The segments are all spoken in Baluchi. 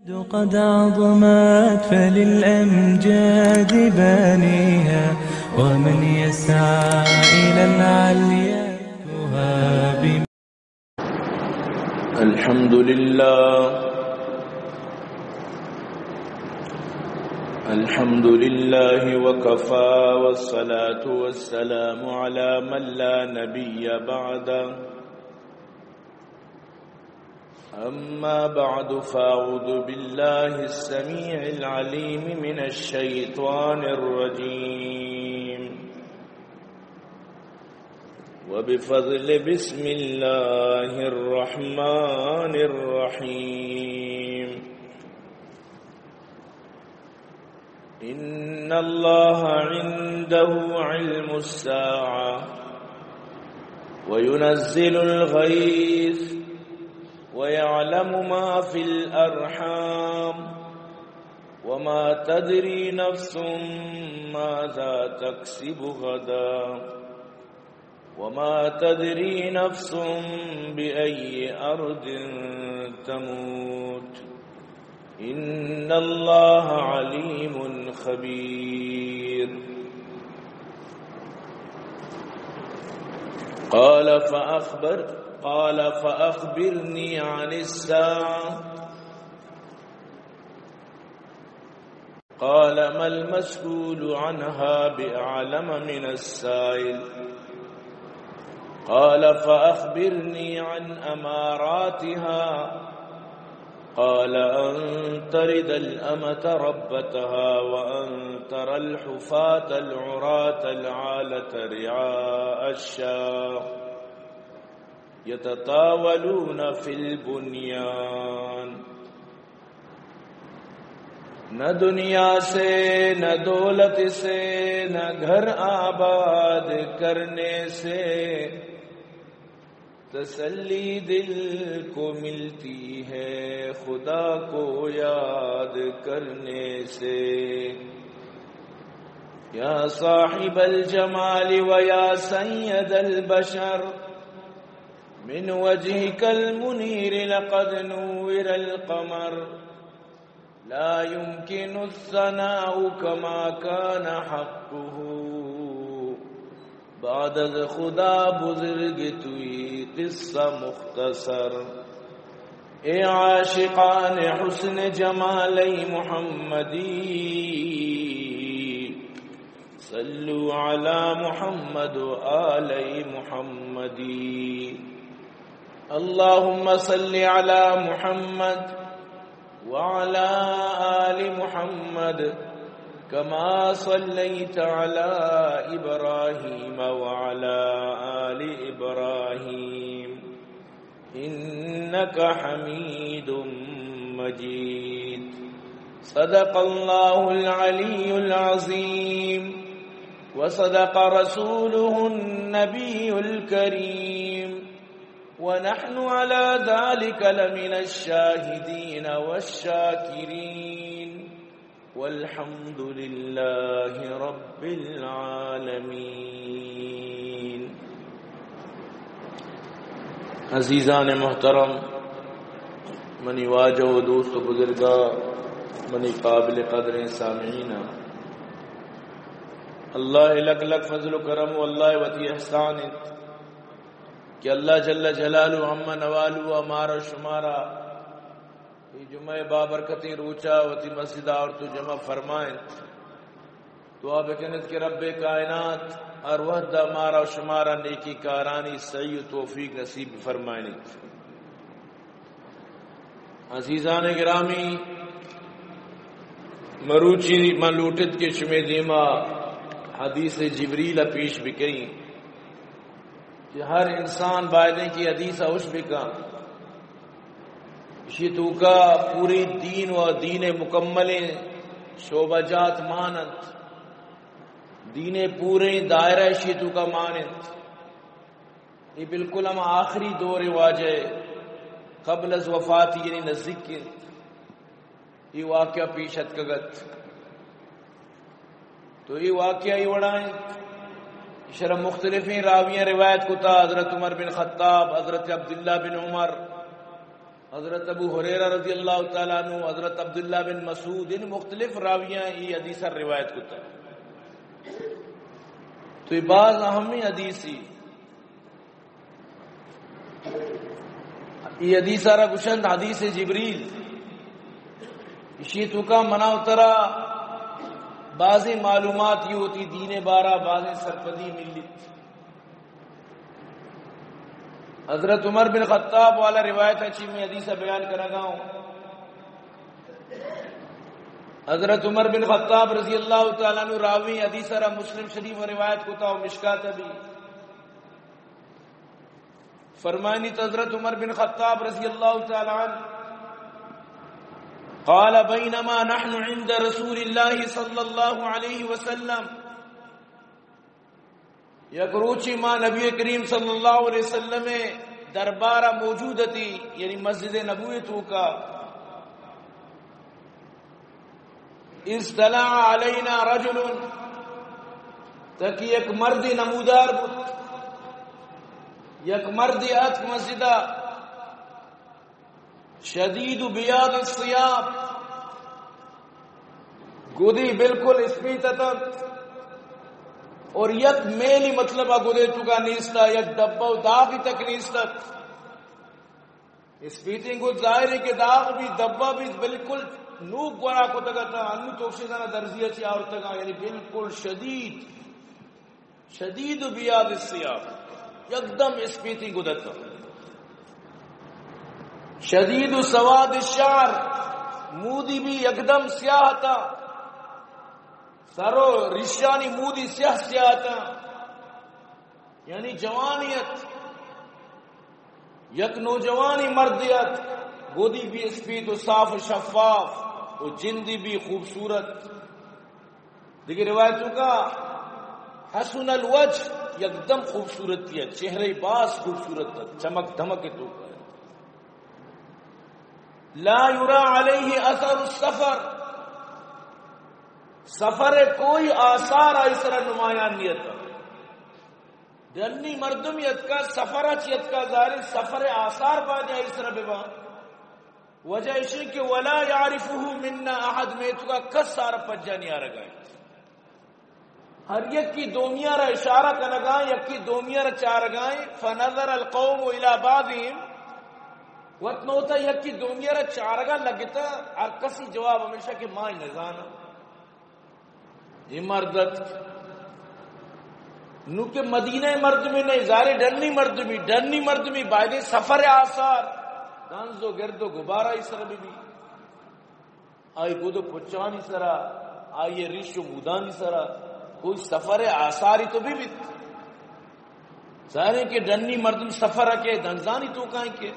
قد عظمت فللأمجاد بانيها، ومن يسعى إلى العليا يهاب. الحمد لله. الحمد لله وكفى، والصلاة والسلام على من لا نبي بعده. أما بعد، فأعوذ بالله السميع العليم من الشيطان الرجيم. وبفضل بسم الله الرحمن الرحيم. إن الله عنده علم الساعة وينزل الغيث ويعلم ما في الأرحام وما تدري نفس ماذا تكسب غدا وما تدري نفس بأي أرض تموت. إن الله عليم خبير. قال فأخبر، قال فأخبرني عن الساعة. قال ما المسؤول عنها بأعلم من السائل. قال فأخبرني عن أماراتها. قال أن تلد الأمة ربتها وأن ترى الحفاة العراة العالة رعاء الشاة يتطاولون في البنيان. نہ دنیا سے، نہ دولت سے، نہ گھر آباد کرنے سے تسلی دل کو ملتی ہے خدا کو یاد کرنے سے۔ یا صاحب الجمال و یا سید البشر، من وجهك المنير لقد نور القمر، لا يمكن الثناء كما كان حقه، بعد از خدا بزرگ توئی قصہ مختصر۔ اے عاشقان حسن جمال محمدی، صلوا على محمد وآل محمد۔ اللهم صل على محمد وعلى آل محمد كما صليت على إبراهيم وعلى آل إبراهيم إنك حميد مجيد. صدق الله العلي العظيم وصدق رسوله النبي الكريم ونحن على ذلك لمن الشاهدين والشاكرين. والحمد لله رب العالمين. عزیزان محترم، منی واجہ و دوست و بزرگاں، منی قابل قدریں سامعیناں، اللہ لک لک فضل و کرم و اللہ وتی احسان انت کہ اللہ جل جلالہ عم نوالہ مارا شمارا اے جمعہ بابرکتیں روچا وتی مسجد آورت و جمع فرمائنت۔ دعا بکنت کہ رب کائنات ہر وہدا مارا و شمارا نیکی کارانی سعی و توفیق نصیب فرمائنت۔ عزیزان گرامی، مروچی من لوٹت کہ شمے دیما حدیث جبریل پیش بکئیں۔ کہ ہر انسان بایدیں کہ حدیث ء ہوش بکن۔ اشی توکا پوری دین و دین مکملیں شعبہ جات مان انت۔ دین پوریں دائرہ اشی توکا مان انت۔ یہ بالکل ہم آخری دور واجہ قبل از وفات یعنی نزدیک انت۔ اے واقعہ پیش اتکگ ات۔ تو اے واقعہ اے وڑا انت، ایشرا مختلفیں راویاں روایت کتا، حضرت عمر بن خطاب، حضرت عبداللہ بن عمر، حضرت ابو ہریرہ رضی اللہ تعالی عنہ، حضرت عبداللہ بن مسعود، یعنی مختلف راویاں اے حدیث ءَ روایت کتا۔ تو اے باز اہمیں حدیثے۔ اے حدیث ءَ را گوشنت حدیث جبریل۔ اشی توکا منا و ترا بازیں معلومات، اے وتی دین ءِ بارہ بازیں سرپدی ملیت۔ حضرت عمر بن خطاب والا روایت ءَ چی میں حدیث ءَ بیان کنگا ہوں۔ حضرت عمر بن خطاب رضی اللہ تعالی عنہ راوی حدیث ءَ را مسلم شریف ءَ روایت کتا و مشکات ءَ بھی۔ فرمائنیت حضرت عمر بن خطاب رضی اللہ تعالی عنہ، قال: بينما نحن عند رسول الله صلى الله عليه وسلم، یک روچے ما نبی کریم صلی اللہ علیہ وسلم ءِ دربار ءَ موجود اتی، یعنی مسجد نبوی توکا۔ اذ طلع علينا رجل، تاکہ یک مردے نمودار بوت، یک مردے اتک مسجد ءَ، شديد بياض الثياب، گدی بالکل اسپیت اتنت، اور یک میلی مطلب ءَ گدے توکا نیستا، یک دبہ و داغی تک نیست ات۔ اسپیتیں گد ظاہر ہے کہ داغ بھی، دبہ بھی بالکل نوک گورا کتگ اتاں، انو توکشے زانا درزی ءَ چی آورتگاں، یعنی بالکل شدید، شديد بياض الثياب، یکدم اسپیتیں گد اتاں۔ شديد سواد الشعر، مودی بھی یکدم سیاہ اتاں، سر و ریشانی مودی سیاہ سیاہ اتاں۔ یعنی جوانی ات، یک نوجوانی مردے ات، گودی بھی اسپیت و صاف و شفاف و جندی بھی خوبصورت۔ دگہ روایتوں کا حسن الوجه، یکدم خوبصورتی ات، چہرہ باز خوبصورت ات، چمک دمک توکا۔ لا يرى عليه أثر السفر، سفر کوئی آثار آئی سرا نمایان نہیں ات۔ ڈنی مردمی اتکا، سفر ءَ چی اتکا، ظاہر سفر آثار باید آئی سرا ببا۔ وجہ اشی کہ ولا يعرفه منا أحد، میں توکا کس سار پجا نہیں آرگا۔ ہر یکی دومی ءَ را اشارہ کنگا، یکی دومی ءَ را چارگا۔ فنظر القوم إلى بعضهم، وت نوتا یکی دومی ءَ را چارگا لگتا، ہر کسی جواب ہمیشہ کہ ما نزانا۔ اے مرد ات۔ نو کہ مدینہ مردمی نہیں، ظاہر ڈنی مردمی، ڈنی مردمی بایدیں سفر آثار، دنز و گرد و غبار آئی سر بی بی۔ آئی گد و پچانی سرا، آئی ریش و مودانی سرا کوئی سفر آثاری تو بی بیت۔ ظاہر ہے کہ ڈنی مردم سفر کے دنزانی توکائیں کہ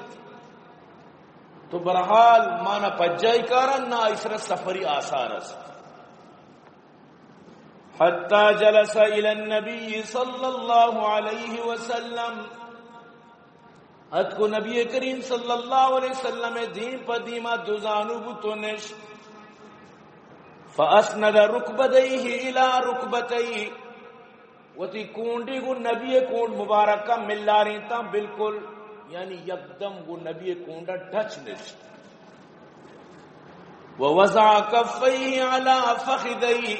تو بہرحال مانا پجائی کارن نہ آئی سرا سفری آثار است۔ حتى جلس إلى النبي صلى الله عليه وسلم، اتکو نبی کریم صلی اللہ علیہ وسلم دیم پہ دیما دو زانو بوت و نشت۔ فأسند ركبتيه إلى ركبتيه، وتی کونڈی گوں نبی کونڈ مبارکہ ملارینتا، بالکل یعنی یکدم گوں نبی کونڈا ٹچ نشت۔ ووضع كفيه على فخذيه،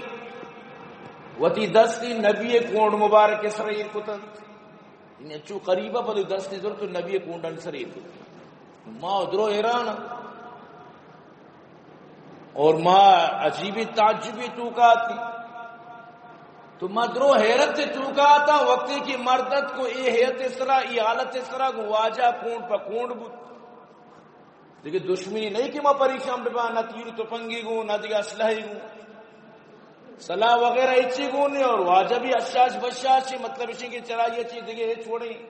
وتی دستی نبی کونڈ مبارک سر ایر کتنت۔ یعنی چو قریبا پدو دستی زرت و نبی کونڈان سر ایر کتنت۔ ما درو حیران، اور ما عجیبی تعجبی توکا اتیں۔ تو ما درو حیرت توکا اتاں، وقتی کہ مرد اتکو اے ہیئت سرا، اے حالت سرا گوں واجہ کونڈ پہ کونڈ بوت۔ دگہ دشمنی نہیں کہ ما پریشان بباں، نہ تیر و تپنگی گوں، نہ دگہ اسلحہ گوں، سلاح وغیرہ ہچی گوں نہیں، اور واجہ بھی اشاش بشاش، مطلب اشی کہ چرائی چی دگہ ہچ وڑیں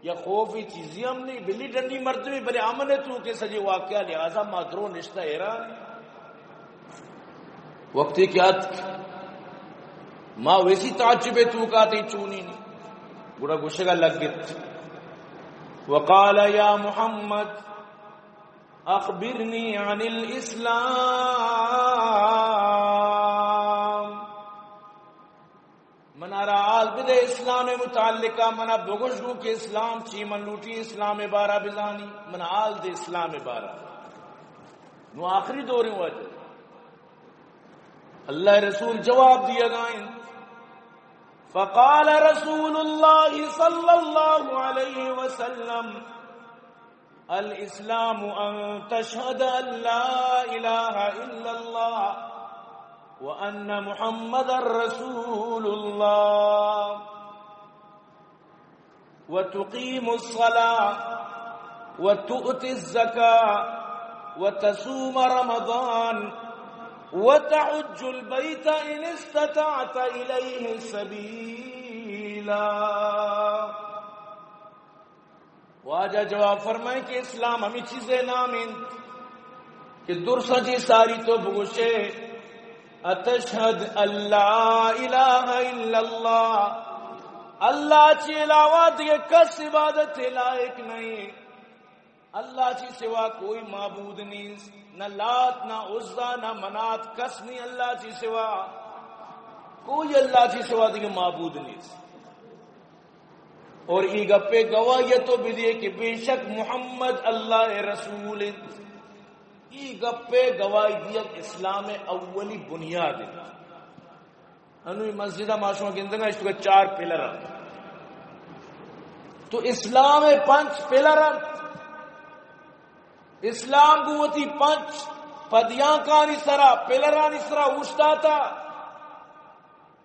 یا خوف ہی چیزی ہم نہیں، بلی ڈنڈی مردمی، بلے امن توکے سجے واقعہ، لہذا ما درو نشتہ حیران۔ وقتی کہ اتک، ما ویسی تعجب توکا اتیں چونی نی۔ گڑا گوشگا لگت۔ وقال: يا محمد، أخبرني عن الإسلام. منارا حال بدے اسلام متعلقہ منا بگوش گو کہ اسلام چی، من لوٹی اسلام بارہ بزانی، من حال دے اسلام بارہ۔ نو آخری دور واجہ اللہ رسول جواب دیا گائیں۔ فقال رسول اللہ صلی اللہ علیہ وسلم، الاسلام ان تشهد ان لا اله الا الله وان محمد رسول الله وتقيم الصلاة وتؤتي الزكاة وتصوم رمضان وتحج البيت إن استطعت إليه سبيلا۔ واجہ جواب فرمائیں کہ اسلام ہمیں چیزیں نام انت کہ درساں چی ساری تو بگوشے، اتشہد ان لا الہ الا اللہ، اللہ چی علاوہ دیگہ کس عبادت لائق نہیں، اللہ چی سوا کوئی معبود نیست، نہ لات، نہ عزا، نہ منات، کس نہیں اللہ چی سوا، کوئی اللہ چی سوا دیگہ معبود نیست۔ اور ای گپے گواہی تو بدیے کہ بے شک محمد اللہ رسول انت۔ ای گپے گواہی دیا کہ اسلام اولی بنیاد انت۔ انوی مسجد ما شما گندگا اشتگا چار پلر انت۔ تو اسلام پنچ پلر انت۔ اسلام بوتی پنچ پدیانکانی سرا، پلرانی سرا اوشتاتا۔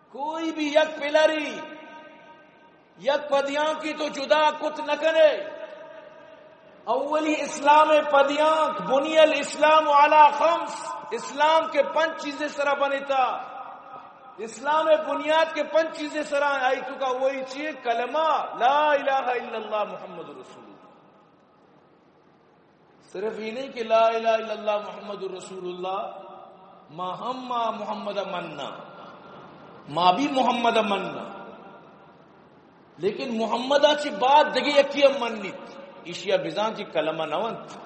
کوئی بھی یک پلری، یک پدیانکی تو جدا کت نہ کنے۔ اولی اسلام پدیانک، بنی الاسلام علی خمس، اسلام کے پنچ چیزیں سرا بنتا۔ اسلام بنیاد کے پنچ چیزیں سرا، آئی تو کا وہی چیئے کلمہ لا الہ الا اللہ محمد رسول اللہ۔ صرف یہ نہیں کہ لا الہ الا اللہ محمد رسول اللہ، ما ہم ما محمد مننا، ما بھی محمد مننا، لیکن محمد چی بعد دگہ یکی ہم منیت، ایشیا بزان چی کلمہ نہ ونت،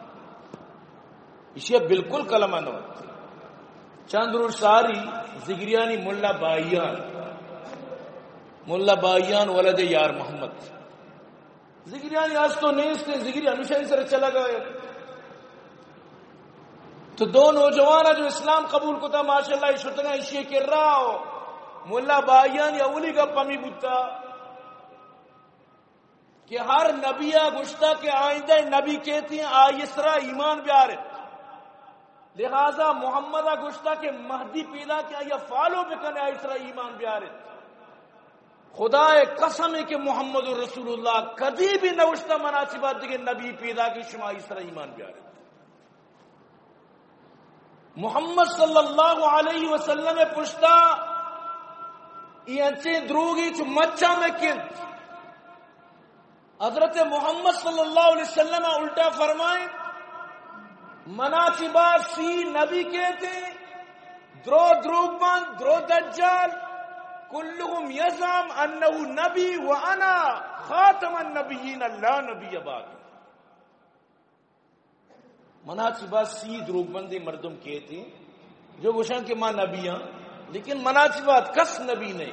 ایشیا بالکل کلمہ نہ ونت۔ چند روز ساری زگریانی ملا بائیان، ملا بائیان ولد یار محمد، زگریانی ہست و نیست، زگری ہمیشہ ہی سر چلا گئے۔ تو دو نوجوان جو اسلام قبول کتا، ماشاءاللہ، شتگا ایشی کرا ہو۔ ملا بائیان یا اولی گپ ہمی بوتا کہ ہر نبی گشتا کہ آئندہ نبی کیتی، آئی سرا ایمان بیارت۔ لہذا محمد گشتا کہ مہدی پیدا کہ آئی فالو بکنے، آئی سرا ایمان بیارت۔ خدا قسم ہے کہ محمد رسول اللہ کدی بھی نوشتہ منا چی بعد دیگہ نبی پیدا کہ شما آئی سرا ایمان بیارت۔ محمد صلی اللہ علیہ وسلم پشتا یہ انچیں دروگی چو مچا میں کنت۔ حضرت محمد صلی اللہ علیہ وسلم الٹا فرمائیں، منا چی بعد سی نبی کیتے، درو دروگ بند، درو دجال، کلهم یزعم انه نبی و انا خاتم النبیین لا نبی بعد۔ منا چی بعد سی دروگ بندیں مردم کیتے، جو گوشاں کہ ما نبی ہاں، لیکن منا چی بعد کس نبی نہیں،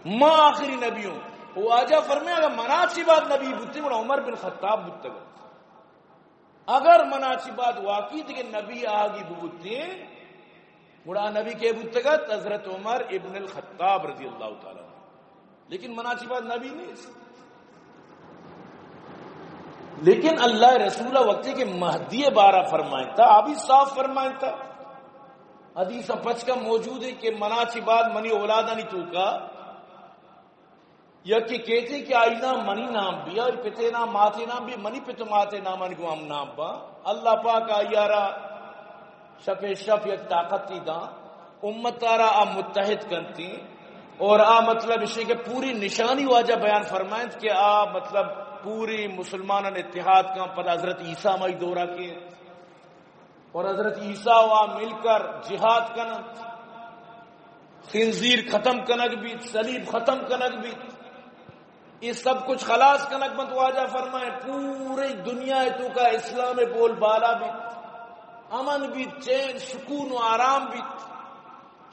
ما آخری نبی ہوں۔ وہ آجا فرمائے، اگر منا چی بعد نبی بوتے، گڑا عمر بن خطاب بوتگا۔ اگر منا چی بعد واقعی دیگہ نبی آگی بوتے، گڑا نبی کے بوتگت؟ حضرت عمر ابن الخطاب رضی اللہ تعالی عنہ۔ لیکن منا چی بعد نبی نہیں۔ لیکن اللہ رسول وقتی کہ مہدی بارہ فرمائتا، ابھی صاف فرمائتا، حدیث پچ کا موجود ہے کہ منا چی بعد منی اولادانی توکا یکے کیتے کہ آئی نام منی نام بی، آئی پتے نام ماتے نام بی، منی پت و ماتے نام انگو ہم نام با۔ اللہ پاک آئی آرا شپ شپ یک طاقتی داں، امت آرا آ متحد کنتی۔ اور آ مطلب اشی کہ پوری نشانی واجہ بیان فرمائنت کہ آ مطلب پوری مسلمانان اتحاد کن۔ پدا حضرت عیسیٰ مائی دورا کے اور حضرت عیسیٰ و آ مل کر جہاد کننت، خنزیر ختم کنگ بیت، صلیب ختم کنگ بیت، یہ سب کچھ خلاص کنگ بنت۔ واجہ فرمائے، پوری دنیا توکا اسلام بول بالا بیت، امن بیت، چین، سکون و آرام بیت۔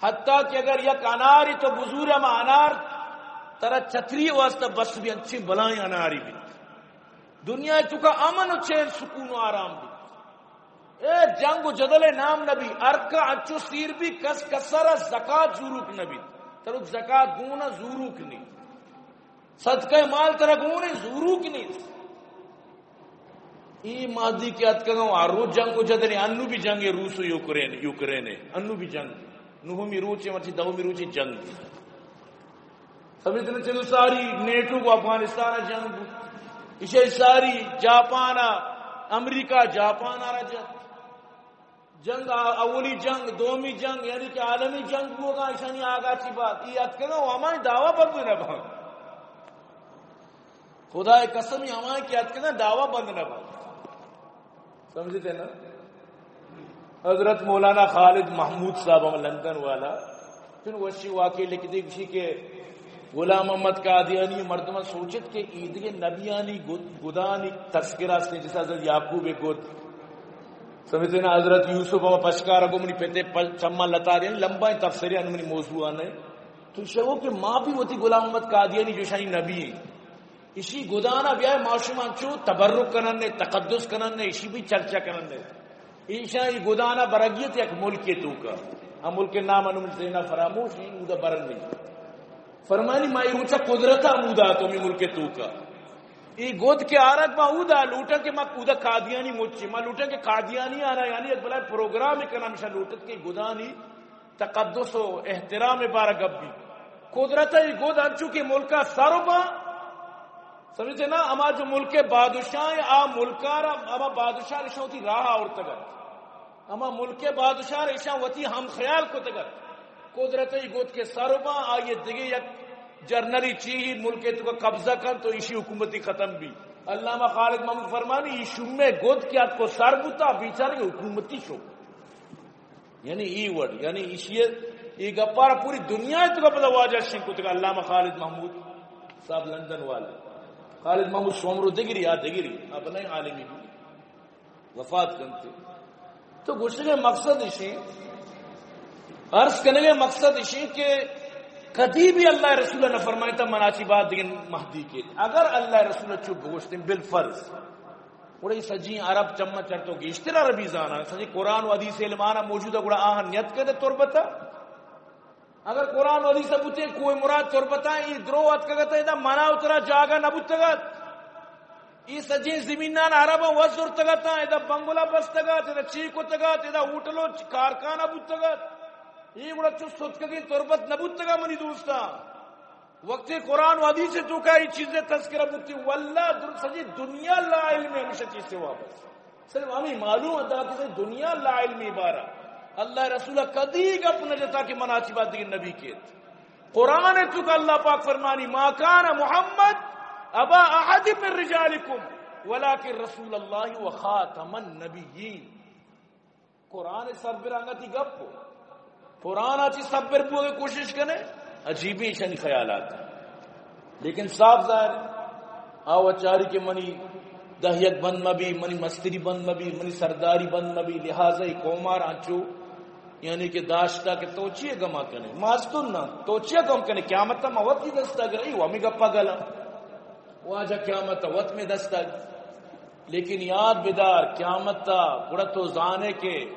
حتیٰ کہ اگر یک اناری تو بزور ہم انار ترا چتری واسطہ بس بی، انچیں بلائیں اناری بیت۔ دنیا توکا امن و چین، سکون و آرام بیت۔ اے جنگ و جدل نام نبی، ارکا انچو سیر بی، کس کسرا زکات زوروک نبی۔ تروک زکات گونا زوروک نی۔ صدقہ مال ترا گونے زوروک نی۔ ای مادی کہ اتکگاں، ہر روچ جنگ و جدل، انو بھی جنگ روس و یوکرین، یوکرین، انو بھی جنگ۔ نہمی روچے مرچی دہمی روچے جنگ۔ سمجھتے نا؟ چلو، ساری نیٹو کو افغانستان جنگ بو، ایشی ساری جاپان، امریکہ جاپان آ رہا جنگ۔ جنگ آ-، اولی جنگ، دومی جنگ، یعنی کہ عالمی جنگ بوگا، ایشانی آگا چی بات؟ ای اتکگاں و ہمائی دعویٰ بند نہ بند۔ خدائے قسم، ای ہمائی کہ اتکگاں دعویٰ بند نہ بند۔ سمجھتے نا؟ حضرت مولانا خالد محمود صاحب ہم لندن والا، چون وشی واقعی لکھتے گشی کہ غلام محمد قادیانی مردمان سوچت کہ ایدگہ نبیانی گد-، گدانی تذکرہ است، جیسا حضرت یعقوب گد۔ سمجھتے نا؟ حضرت یوسف ہم پشکار کو منی پتے پل چما لتاری، یعنی لمبا تفسیر انو منی موضوع آنے۔ تو شو کہ ما بھی وتی غلام محمد قادیانی جوشانی نبی ہیں۔ ایشی گدانا بیائے، ما شما انچو تبرک کنن نے، تقدس کنن نے، ایشی بھی چرچا کنن نے۔ ایشاں ای گدانا برگیت یک ملکے توکا۔ آ ملک نام انو من ذہنا فراموش ہیں، اودا برن نہیں۔ فرمانی ما ای روچا قدرتا مودا تو می ملک توکا۔ ای گد کے آرگ ما اودا لوٹا کہ ما اودا قادیانی مچے، ما لوٹا کہ قادیانی آنا، یعنی یک بلائے پروگرام کنا، ہمیشہ لوٹت کہ گدانی تقدس و احترام بارا گپ بی۔ قدرت ای گد انچو کہ ملکا سر با، سمجھتے نا؟ اما جو ملک بادشاہ ہیں، آ ملکا را، اما بادشاہ اشاں وتی راہ آورتگت۔ اما ملک بادشاہ را اشاں وتی ہم خیال کتگت۔ قدرت ای گد کے سر با، آئیے دگے یک جرنلی چی ہی ملک توکا قبضہ کن تو ایشی حکومتی ختم بی۔ علامہ خالد محمود فرمانی، ای شومے گد کے ات کو سر بوتا، بیچارے حکومتی شو۔ یعنی ای وڑ، یعنی ایشی، ای گپارا پوری دنیا توکا پدا واجہ شنگ کتگا علامہ خالد محمود صاحب لندن والا۔ خالد محمود سومرو دگری، آ دگری، آ بلائیں عالمی بی، وفات کنتے۔ تو گوشتگے مقصد اشی، عرض کنگے مقصد اشی کہ کدی بھی اللہ رسول نہ فرمائے تا منا چی بعد دگن مہدی کے۔ اگر اللہ رسول چپ گوشتیں بالفرض، گڑا ای سجیں عرب چمہ چر تو گیشتر عربی زاناں، سجیں قرآن و حدیث علم آنا موجود ہے، گڑا آہاں نیت کدے تربتا۔ اگر قرآن و حدیث بوتیں کوہ مراد تربتا، ای درو اتکگت، ادا منا و ترا جاگہ نہ بوتگت۔ ای سجیں زمینان عرباں وت زرتگت، ادا بنگلہ بستگت، ادا چی کتگت، ادا ہوٹل و کارخانہ بوتگت۔ ای گڑا چو ستکگیں تربت نہ بوتگا منی دوستاں۔ وقتی قرآن و حدیث توکا ای چیزیں تذکرہ بوتی، واللہ در-، سجی دنیا لا علم ہے ہمیشہ چیز سے وابست۔ صرف ہمیں معلوم ہے کہ دنیا لا علمی بارا اللہ رسول کدی گپ نہ جتا کہ منا چی بعد دگہ نبی کیت۔ قرآن توکا اللہ پاک فرمانی، ما کان محمد ابا احد من رجالکم ولکن رسول اللہ و خاتم النبیین۔ قرآن سربر انگتی گپ ہو۔ قرآن چی سربر بوگے کوشش کنے، عجیبیں ایشانی خیالات۔ لیکن صاف ظاہر ہے، آ وچاری کہ منی دہیت بند مبی، منی مستری بند مبی، منی سرداری بند مبی، لہذا ای قومار انچو، یعنی کہ داشتا کہ تو چیئے گما کنے؟ ماستون نا، تو چیئے گم کنے؟ قیامت ما وتی دستا گرئی، و ہمیں گپا گلا۔ واجہ قیامت وت میں دستا۔ لیکن یاد بدار، قیامت تا گڑا تو زانے کہ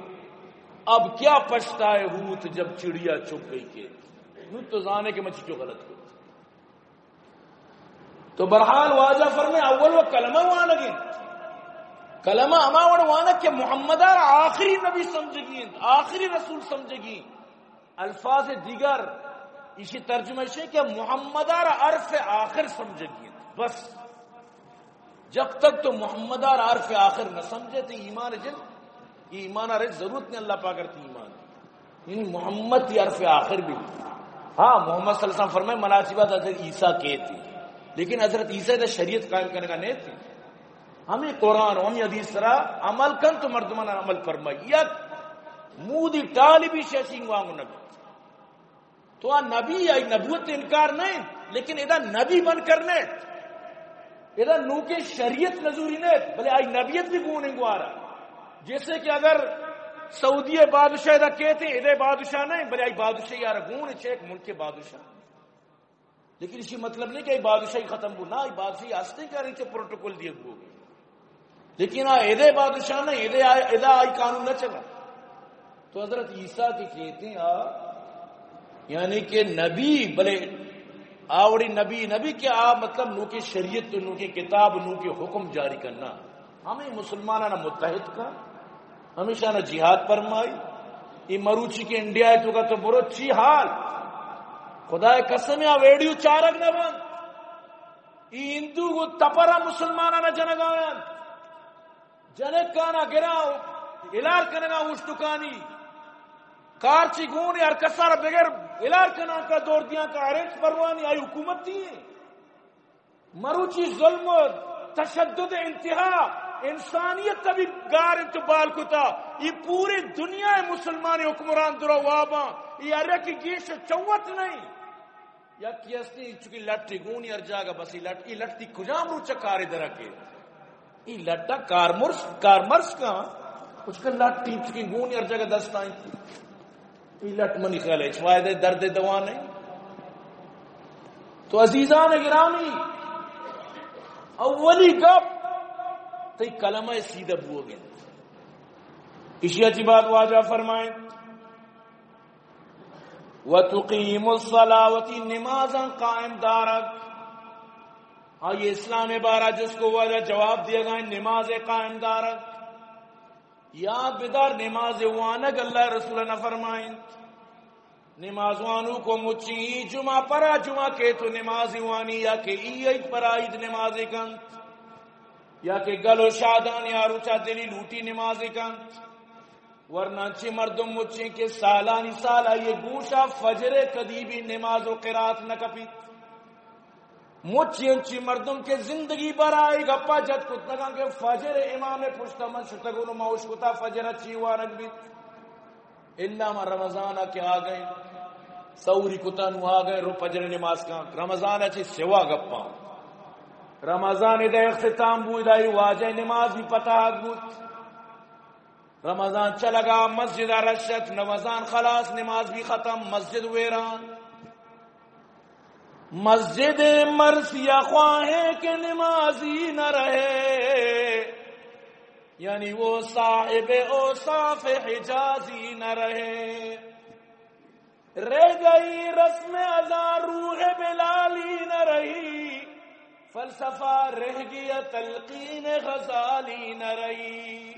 اب کیا پچھتائے ہوت جب چڑیا چگ گئی کے۔ نو تو زانے کہ من چیچو غلط کو۔ تو بہرحال واجہ فرمے، اول و کلمہ وانگی۔ کلمہ ہما وڑ وانگ کہ محمد آر آخری نبی سمجھگی انت، آخری رسول سمجھگی انت۔ الفاظ دیگر ایشی ترجمہ ایشی کہ محمد آر حرف آخر سمجھگی انت۔ بس۔ جب تک تو محمد آر حرف آخر نہ سمجھے تو ایمان جن، ایمان آر ضرورت نہیں اللہ پاک ارتی ایمان۔ یعنی محمد تی حرف آخر بھی۔ ہاں، محمد صلی اللہ علیہ وسلم فرمائے، منا چی بعد حضرت عیسیٰ کے تھی۔ لیکن حضرت عیسیٰ دا شریعت قائم کرنے کا نہیں تھی۔ ہمیں قرآن و ہمیں حدیث سرا عمل کن تو مردمان عمل فرمائی۔ یک مودی ٹالی بھی شیشنگ وانگو نبی۔ تو آ نبی، آئی نبوت انکار نہیں، لیکن ادا نبی بن کر نہیں۔ ادا نوکے شریعت نزوری نہیں، بلے آئی نبیت بھی گون انگوارا۔ جیسے کہ اگر سعودی بادشاہ ادا کہتے ہیں، ادا بادشاہ نہیں، بلے آئی بادشاہ یار گون چیک ملک بادشاہ۔ لیکن اسی مطلب نہیں کہ بادشاہی ختم ہو، نہ، بادشاہی ہستے کہ ہر چیز پروٹوکول دیگ بو۔ لیکن آ ادے بادشاہ نہ، ادے آ-، ادا آئی قانون نہ چلا۔ تو حضرت عیسیٰ کی کہتے ہیں آ، یعنی کہ نبی، بلے آوڑی نبی، نبی کہ آ مطلب نو کے شریعت، نو کے کتاب، نو کے حکم جاری کرنا۔ ہمیں مسلمانانا متحد کا، ہمیشانا جہاد فرمائی۔ یہ مروچی کے انڈیا ہے تو کا تو برو چی حال؟ خدا قسم یا ویڈیو چارگ نہ بند۔ ای ہندو گو تپرا مسلمانانا جنگا انت۔ جنکانا گرا الار کنگا اوشتکانی۔ کارچی گون ہر کسارا بغیر الار کنان کا دور دیان کا ہر انچ پروانی آئی حکومت دی۔ مروچی ظلم و تشدد انتہا، انسانیت تبی گار انت بال کتا۔ یہ پوری دنیا مسلمان حکمران درا واباں۔ یہ ہر کی گیش چوت نہیں۔ یکی ہستی چونکہ لٹی گونی ہر جاگہ بس، ای لٹ، ای لٹ تی کجام روچ کارے درکے؟ ای لٹا کارمرز، کارمرز کا، کچھ کا لٹ تی چونکہ گونی ہر جاگہ دستائیں۔ ای لٹ منی خیال ہے، ہچ فائدہ درد دوا نہیں۔ تو عزیزان گرامی، اولی گپ، تئی کلمہ سیدھا بوگے۔ اشیا چی بات واجہ فرمائیں۔ وتقیم الصلاة، وتی نمازاں قائم دارگ۔ آئی اسلام بارہ جس کو واجہ جواب دیگا، نماز قائم دارگ۔ یاد بدار، نماز وانگ اللہ رسول نہ فرمائیں۔ نماز وانو کو مچی ای جمعہ پرا جمعہ کے تو نماز وانی یا کہ ای عید پرا عید نماز کنت یا کہ گل و شادان یا روچا دلی لوٹی نماز کنت۔ ورنہ چی مردم مچیں کہ سالانی سال آئی گوشا فجر کدی بھی نماز و قرات نہ کپیت۔ مچی انچی مردم کہ زندگی بھر آئی گپا جت کت نگاں کہ فجر امام پشتا من شتگون و موش کتا فجر چی وانگ بیت۔ الا ما رمضان کہ آ گئے، سوری کتا نو آ گئے، رو فجر نماز کان۔ رمضان چی سوا گپاں۔ رمضان دا اختتام بود، آئی واجہ نماز بھی پتہ بود۔ رمضان چلگا، مسجد رشت، رمضان خلاص، نماز بھی ختم، مسجد ویران۔ مسجد مرثیہ خواہیں کہ نمازی نہ رہے، یعنی وہ صاحب اوصاف حجازی نہ رہے۔ رہ گئی رسم ازاں روح بلالی نہ رہی، فلسفہ رہ گیا تلقین غزالی نہ رہی۔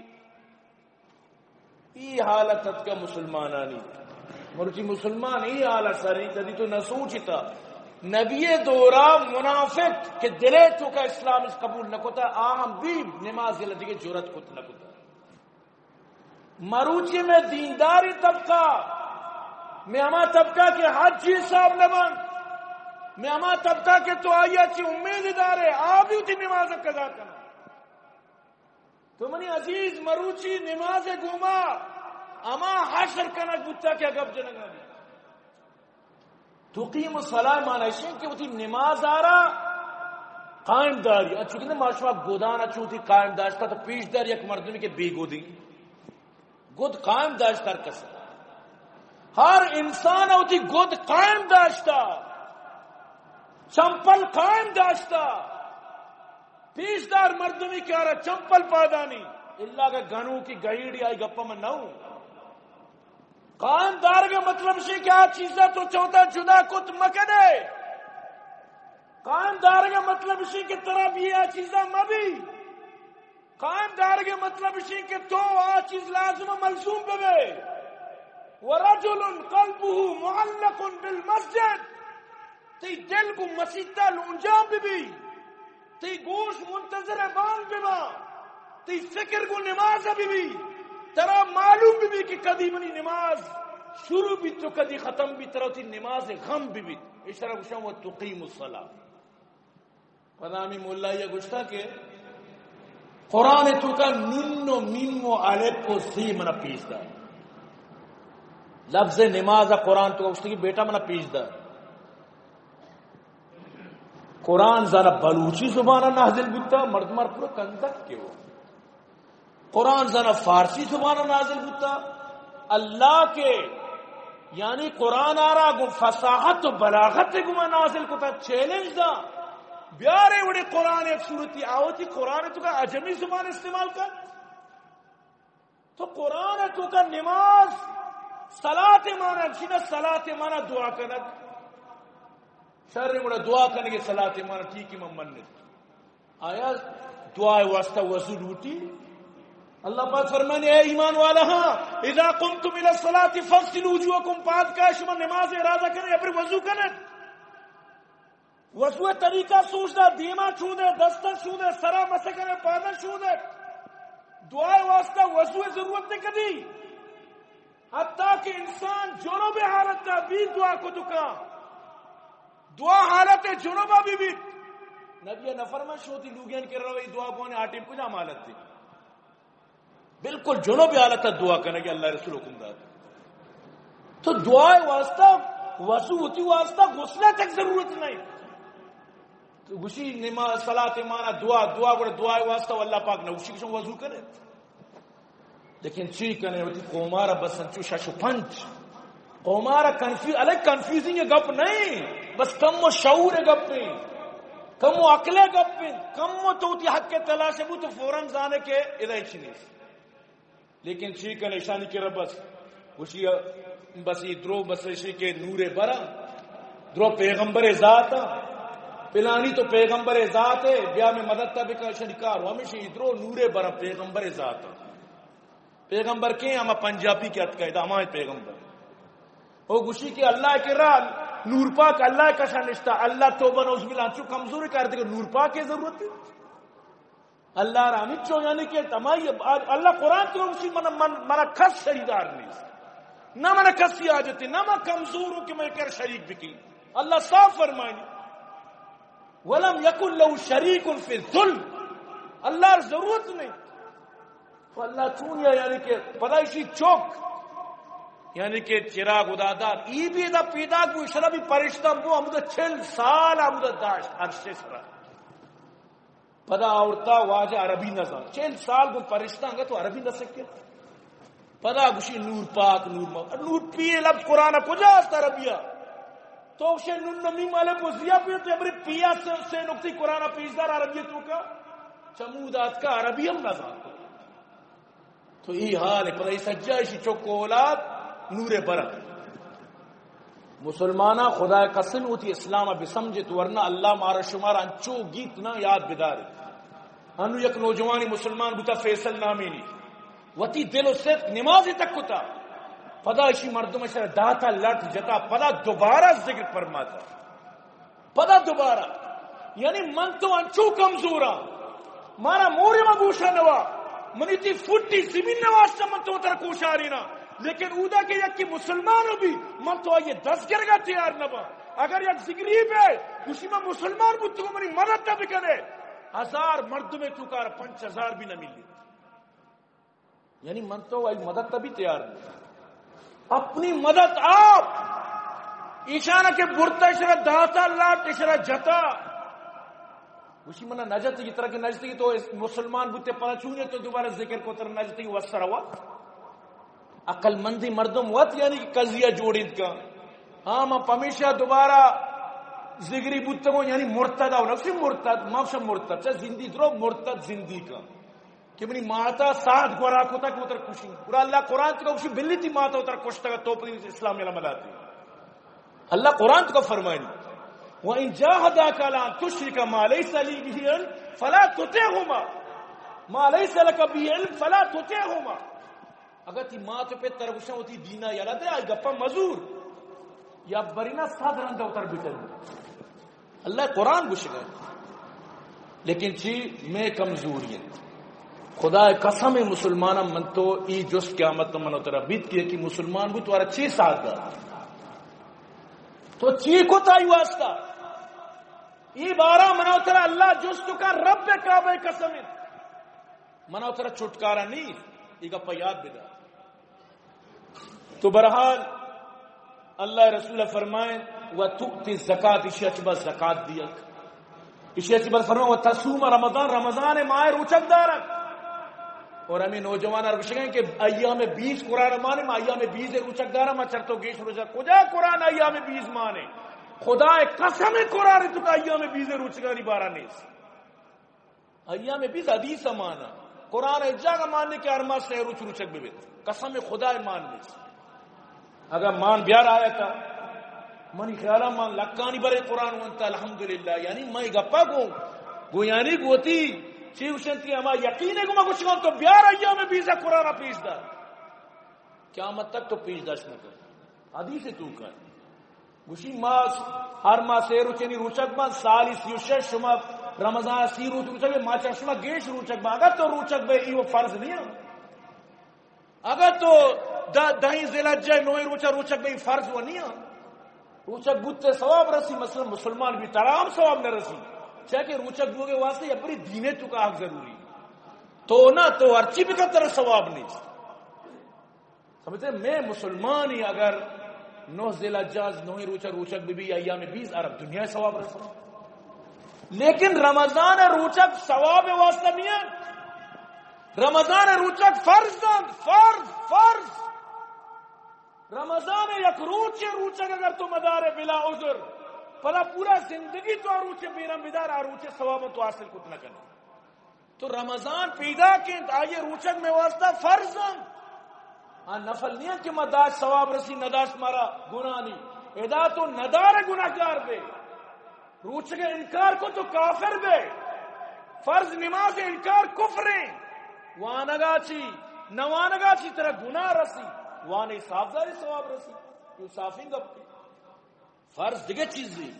ای حالت اتکا مسلمانانی۔ مرچی مسلمان ای حالت سر انت، کدی تو نہ سوچتا۔ نبی دورا منافق کہ دلے توکا اسلام اس قبول نہ کتا، آہم بھی نماز یلا دیگہ جرات کت نہ کتا۔ مروچی میں دینداری طبقہ، میں ہما طبقہ کہ حج حساب نہ بنت، میں ہما طبقہ کہ تو آئی چی امید دارے، آ بھی وتی نماز قضا کنا۔ تو منی عزیز، مروچی نماز گوما ہما حشر کنگ بوتا کہ گپ جنگا بی۔ تقیم الصلاة معنی اشیں کہ وتی نماز آرا قائم داری۔ انچو کہ ما شما گدان چو وتی قائم داشتا تو پیش دار یک مردمی کہ بے گدی۔ گد قائم داشت ہر کس۔ ہر انسان وتی گد قائم داشتا۔ چمپل قائم داشتا۔ پیشدار مردمی کہ آرا چمپل پادانی، الا کہ گنوکی گہیڑی آئی گپا من نہ ہوں۔ قائم دارگ مطلب شی کہ آ چیزا تو چوتا جدا کت مکنے۔ قائم دارگ مطلب شی کہ ترا بھی آ چیزا مبی۔ قائم دارگ مطلب شی کہ تو آ چیز لازم ملزوم ببے۔ ورجل قلبه معلق بالمسجد، تئی دل گوں مسیتا لونجان بہ بی، تئی گوش منتظر بانگ بہ با، تئی فکر گوں نماز بہ بی، ترا معلوم بہ بی کہ کدی منی نماز شروع بیت تو کدی ختم بیت، ترا وتی نماز غم بہ بیت۔ اشرا گوشاں و تقیم الصلاة۔ پدا ہمے مولائیا گوشتا کہ قرآن توکا نون و میم و الف و سی منا پیش دار۔ لفظ نماز قرآن توکا گوشتا کہ بیٹا منا پیش دار۔ قرآن زانا بلوچی زبانا نازل بوتا، مردم پورا کندک کہ وہ۔ قرآن زانا فارسی زبانا نازل بوتا۔ اللہ کے یعنی قرآن آرا گوں فصاحت و بلاغت گما نازل کتا، چیلنج دا، بیارے وڑے قرآن یک سورتی آوتی قرآن توکا عجمی زبان استعمال کن۔ تو قرآن توکا نماز، صلاة مانا چینا؟ صلاة مانا دعا کنگ۔ شر گڑا دعا کنگے، صلاة مانا ٹھیک ہے، من منت۔ آیا دعا واسطہ وضو لوٹی؟ اللہ پاک فرمانے، اے ایمان والا، ہاں، اذا قمتم الی الصلاة فاغسلوا وجوہکم، پاد کائے، شما نماز ارادہ کرے، پھر وضو کرے۔ وضو طریقہ سوچ دا، دیما چودے، دستا چودے، سرا مسکنے، پادا چودے۔ دعا واسطہ وضو ضرورت نے کدی؟ حتیٰ کہ انسان جنوب حالت بھی دعا کو دکا، دعا حالت جنوبا بھی بھی۔ نبی نفرمان شوتی لوگین کے روی دعا کونے آٹے کجا حالت تھی؟ بالکل جنوب حالت دعا کرنے کے اللہ رسول حکم داد۔ تو دعا واسطہ، وضو ہوتی واسطہ غسلہ تک ضرورت نہیں۔ تو گوشی نماز، صلاة مانا دعا، دعا گڑا دعا واسطہ اللہ پاک نہ گوشی کہ شما وضو کرے۔ لیکن چی کنے، وتی قومارا بس انچو شش و پنچ۔ قومارا کنفیو-، الگ کنفیوزنگ گپ نہیں، بس کم و شعور گپ نہیں۔ کم و عقل گپ نہیں، کم و تو وتی حق تلاش بو تو فوراً زانے کہ ادا ہچ نہیں۔ لیکن چی کنے، ایشانی کرا بس گوشی، بس ای درو بس ایشی کہ نور برا، درو پیغمبر ذات، پلانی تو پیغمبر ذات ہے، بیا میں مدد تا بکا، ایشانی کار ہمیشہ ای درو نور برا پیغمبر ذات۔ پیغمبر کے؟ ہما پنجابی کہ اتکا، ادا ہما پیغمبر۔ او گوشی کہ اللہ کرا نور پاک اللہ کشا نشتا، اللہ توبہ نعوذ باللہ انچو کمزور کار دے کہ نور پاک کی ضرورت ہے۔ اللہ را ہمچو یعنی کہ تمائی اللہ قرآن تو گوشی من، من، منا کس شریدار نہیں، نہ منا کسی حاجت ہے، نہ من کمزور ہوں کہ میں کر شریک بکی۔ اللہ صاف فرمائنی، ولم یکن لہ شریک فی الذل، اللہ را ضرورت نہیں۔ تو اللہ چونیا یعنی کہ پدا ایشی چوک، یعنی کہ چراغ ادا دار، ای بھی ادا پیدا کو، اشرا بھی پرشتہ بو، ہمدا چل سال ہمدا داشت عرش سرا۔ پدا آورتا واجہ عربی نہ زان، چل سال گوں پرشتہ انگا تو عربی نہ سکے۔ پدا گوشی نور پاک، نور ما-، نور پی لفظ قرآن کجا است عربیا؟ تو گوشے نون میم الف و زیا پی، تو ابری پیا سے، سے نقطی قرآن پیش دار عربی توکا۔ چمود آتکا عربی ہم نہ زانت۔ تو ای حال ہے، پدا ای سجا ایشی چک و اولاد نور برا۔ مسلماناں، خدائے قسم، وتی اسلام ء بسمجھت، ورنہ اللہ مارا شمارا انچو گیت نہ یاد بدارت۔ انو یک نوجوانی مسلمان بوتا، فیصل نامینی، وتی دل و صدق نمازی تک کتا، پدا اشی مردم اشرا داتا لٹ جتا، پدا دوبارہ ذکر فرماتا۔ پدا دوبارہ، یعنی من تو انچو کمزوراں، مارا مورے ما گوشا نوا، منی تی فٹی زمین نواستا من تو تر کوشارینا، لیکن اودا کہ یکی مسلمان بھی، من تو آئیے دست گرگا تیار نبا۔ اگر یک زگری بے، گوشی من مسلمان بوتگو منی مدد تا بکنے، ہزار مردمے تو کار پنچ ہزار بھی نہ ملی۔ یعنی من تو آئی مدد تا بھی تیار نہیں۔ اپنی مدد آپ۔ ایشانا کہ برتا اشرا داتا لاٹ اشرا جتا۔ گوشی منا نجت کی طرح کہ نجت کی تو اس مسلمان بوتے پدا چونے تو دوبارہ ذکر کو تر نجت کی وسر ہوا۔ عقل مندی مردم وت یعنی کہ قضیہ جوڑید کا۔ ہاں، من پمیشا دوبارہ زگری بوتگوں، یعنی مرتد او نفسی مرتد، مفش مرتد، چا زندی درو مرتد زندی کا۔ کہ منی ماتا ساعت گورا کتا کہ وتر کشی۔ گڑا اللہ قرآن تکا کشی بلی تی ماتا وتر کشتگا تو پتی اسلام یلا ملاتی۔ اللہ قرآن تکا فرمائنی، وَإِن جَاهَدَاكَ عَلَىٰ أَن تُشْرِكَ مَا لَيْسَ لَكَ بِهِ عِلْمٌ فَلَا تُطِعْهُمَا، مَا لَيْسَ لَكَ بِهِ عِلْمٌ فَلَا تُطِعْهُمَا۔ اگر تی مات و پت تر گوشن وتی دینا یلا دے، آئی گپا مزور۔ یا برینا صد رند وتر بچل۔ اللہ قرآن گوشگا۔ لیکن چی میں کمزوری ہے۔ خدا قسم مسلماناں من تو ای جس قیامت من ترا بیت کہ، کہ مسلمان بو تو چی ساتھ دا؟ تو چی کو تائی واسطہ؟ ای بارہ منا ترا اللہ جس تو کا رب کعبہ قسم ہے۔ منا ترا چھٹکارا نہیں، ای گپا یاد بدار۔ تو بہرحال اللہ رسول فرمائیں، وَتُؤْتِ الزَّكَاةَ، اشی اچ بس زکات دیگ۔ اشی اچ بس فرمائیں، وَتَصُومَ رَمَضَانَ، رمضان ماہ روچگ دارگ۔ اور ہمیں نوجوان ہر گوشگیں کہ ایام بیز قرآن مانے، ما ایام بیز روچک دارا، ما چرتو گیش روچک۔ کجا قرآن ایام بیز مانے؟ خدا قسم، قرآن تو کا ایام بیز روچکانی بارا نیست۔ ایام بیز حدیث مانا، قرآن جاگہ مانے کہ ہر ماہ سے روچ روچک ببیت۔ قسم خدا مان نیست۔ اگر مان بیار آیتا، منی خیالا مان لکانی برے قرآن وانتا، الحمدللہ۔ یعنی میں گپا گوں، گوں یعنی گوتی، چی گوشنتی، ہما یقین ہے گما گوشگان تو بیار ایام بیزا قرآن پیش دار۔ قیامت تک تو پیش داشت نہ کر۔ حدیث تو کن۔ گوشی ما ہر ماہ سے روچنی روچک بان، سالی سی و شش، شما رمضان سی روچ روچک بے، ما چا شما گیش روچک بان۔ اگر تو روچک بے، ای وہ فرض نہیں ہے۔ اگر تو دہ، دہیں ذی الحجہ نویں روچا روچک بے، فرض و نیا۔ روچک بوتے ثواب رسی، مثلا مسلمان بھی ترام ثواب نہ رسی۔ چاہے کہ روچک بوگے واسطے یا بری دینے تو کا حق ضروری۔ تو نہ تو ہرچی بکن ترا ثواب نہیں۔ سمجھتے؟ میں مسلمانی اگر نو ذی الحجہ نویں روچا روچک بی بی ایام بیز عرب دنیا ثواب رسی۔ لیکن رمضان روچک ثواب واسطہ نہیں ہے۔ رمضان روچک فرض انت، فرض، فرض۔ رمضان یک روچے روچک اگر تو مدارے بلا عذر، پدا پورا زندگی تو آ روچے بیرم بدار، آ روچے ثواب تو حاصل کت نہ کنے۔ تو رمضان پیدا کنت، آئیے روچک میں واسطہ فرض انت۔ آ نفل نہیں کہ ما داشت ثواب رسی، نداشت مارا گناہ نہیں۔ ادا تو ندار گناہگار بے۔ روچگ انکار کو تو کافر بے۔ فرض نماز انکار کفر ہے۔ وانگا چی، نہ وانگا چی ترا گناہ رسی۔ وانے صاحبزاری ثواب رسی۔ یہ صافیں گپ ہے۔ فرض دگہ چیزی۔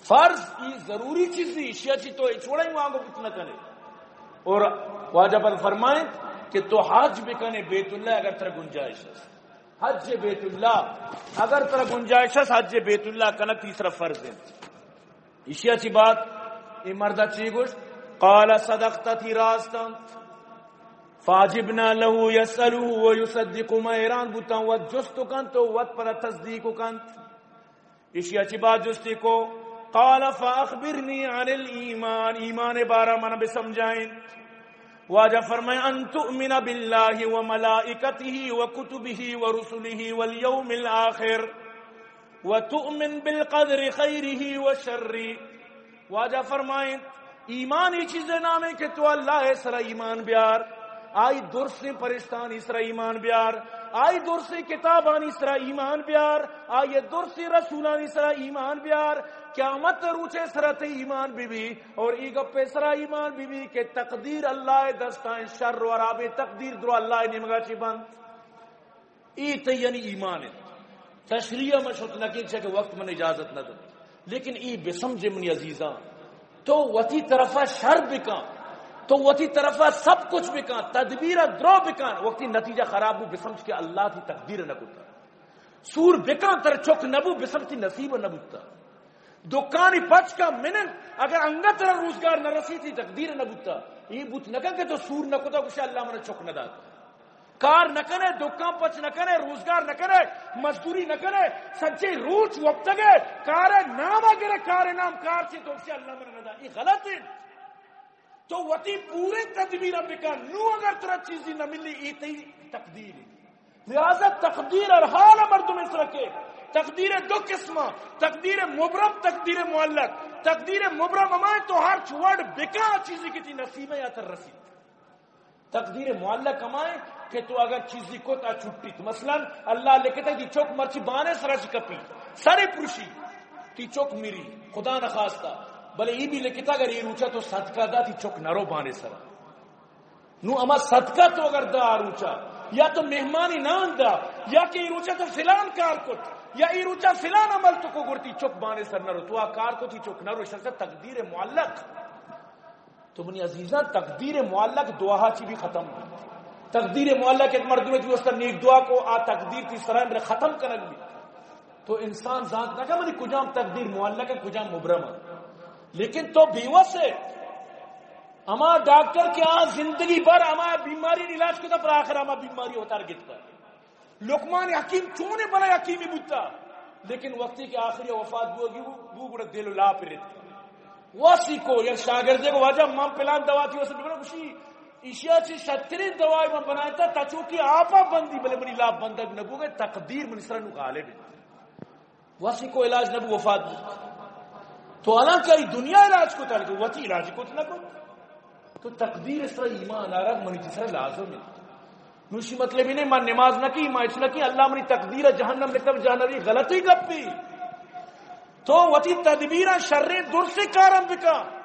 فرض ای ضروری چیزی، اشیا چی تو اچ وڑا ہی وانگو بت نہ کنے۔ اور واجہ پر فرمائیں کہ تو حج بکنے بیت اللہ اگر ترا گنجائش ہے۔ حج بیت اللہ، اگر ترا گنجائش است، حج بیت اللہ کنگ تئی سرا فرض انت۔ ایشی ء چی بعد اے مرد ء چی گوشت؟ قال صدقت، تئی راست انت۔ فعجبنا له يسأله ويصدق، ما حیران بوتاں، وت جست کنت و وت پدا تصدیق کنت۔ ایشی ء چی بعد جستی کو، قال فأخبرني عن الإيمان، ایمان بارہ من بسمجھائیں۔ واجہ فرمائے، أن تؤمن بالله وملائكته وكتبه ورسله واليوم الآخر وتؤمن بالقدر خيره وشره۔ واجہ فرمائیں، ایمان ای چیز نام ہے کہ تو اللہ سرا ایمان بیار، آئی درسیں پرشتانی سرا ایمان بیار، آئی درسیں کتابانی سرا ایمان بیار، آئی درسیں رسولانی سرا ایمان بیار، قیامت روچے سرا تے ایمان بی بی۔ اور ای گپے سرا ایمان بی بی کہ تقدیر اللہ ء دستاں، شر و خرابیں تقدیر درو اللہ ء نیمگا چی بنت۔ ای تے یعنی ایمان انت۔ تشریح من شت نہ کن، چہ کہ وقت من اجازت نہ دنت۔ لیکن ای بسمجھے منی عزیزاں، تو وتی طرفا شر بکن، تو وتی طرفا سب کچھ بکن، تدبیر درو بکن، وقتی نتیجہ خراب بو بسمجھ کہ اللہ تی تقدیر نہ کتا۔ سور بکن تر چک نہ بو، بسمجھ تی نصیب نہ بوتا۔ دکانی پچ کا منن، اگر انگت ترا روزگار نہ رسی تی تقدیر نہ بوتا۔ یہ بوت نہ کن کہ تو سور نہ کتا، گوشے اللہ من چک نہ داتا۔ کار نہ کنے، دکان پچ نہ کنے، روزگار نہ کنے، مزدوری نہ کنے، سجے روچ وپتگے، کار نام گرے، کار نام کار چی تو گوشے اللہ من نہ دا۔ یہ غلط ہے۔ تو وتی پورے تدبیر بکن، نو اگر ترا چیزی نہ ملی، ای تئی تقدیر ہے۔ لہذا تقدیر ہر حال مردم اس رکھے۔ تقدیر دو قسم، تقدیر مبرم، تقدیر معلق۔ تقدیر مبرم ہمائے تو ہر چوڑ بکا چیزی کی تی نصیب ہے یا تر رسید۔ تقدیر معلق ہمائے کہ تو اگر چیزی کت آ چھٹیت، مثلاً اللہ لکھتا تی چک مرچی بانے سرا چی کپی، سرے پرشی، تی چک میری، خدا نخواستہ، بلے ای بھی لکھتا اگر ای روچا تو صدقہ دا تی چک نرو بانے سرا۔ نو اما صدقہ تو اگر دا روچا، یا تو مہمانی نان دا، یا کہ ای روچا تو فلان کار کت، یا ای روچا فلان عمل تو کو گڑتی چک بانے سر نرو، تو آ کار کت تی چک نرو، شخص تقدیر معلق۔ تو منی عزیزاں، تقدیر معلق دعا چی بھی ختم۔ تقدیر معلق ایک مردم تی واسطہ نیک دعا کو، آ تقدیر تی سرائیں بلے ختم کنگ بھی۔ تو انسان زانت نہ کہ منی کجام تقدیر معلق ہے، کجام مبرم ہے۔ لیکن تو بیوس ہے۔ ہما ڈاکٹر کہ آ زندگی بھر ہما بیماری علاج کو تھا، پر آخر ہما بیماری ہوتا گت پر۔ لقمان حکیم چونیں بلے حکیمی بوتا، لیکن وقتی کہ آخری وفات بوگی بو، بو گڑا دل و لاپ رت۔ واسی کو یک شاگردے کو، واجہ من پلان دوا تی واسطہ بگڑا گوشی، ایشی ءَ چہ شتریں دوائی من بنائینتا، تچوکی آپا بندی، بلے منی لاپ بندگ نہ بوگے، تقدیر منی سرا نوں غالب انت۔ وسی کو علاج نہ بو، وفات بو۔ تو حالانکہ ای دنیا علاج کو، تالکہ وتی علاج کو نہ کو۔ تو تقدیر سرا ایمان آرگ منی تئی سرا لازم انت۔ نوشی مطلب انت، من نماز نہ کی، ما اچ نہ کی، اللہ منی تقدیر جہنم لکھتا، جہنمی غلطی گپی۔ تو وتی تدبیراں شریں درسیں کاراں بکن۔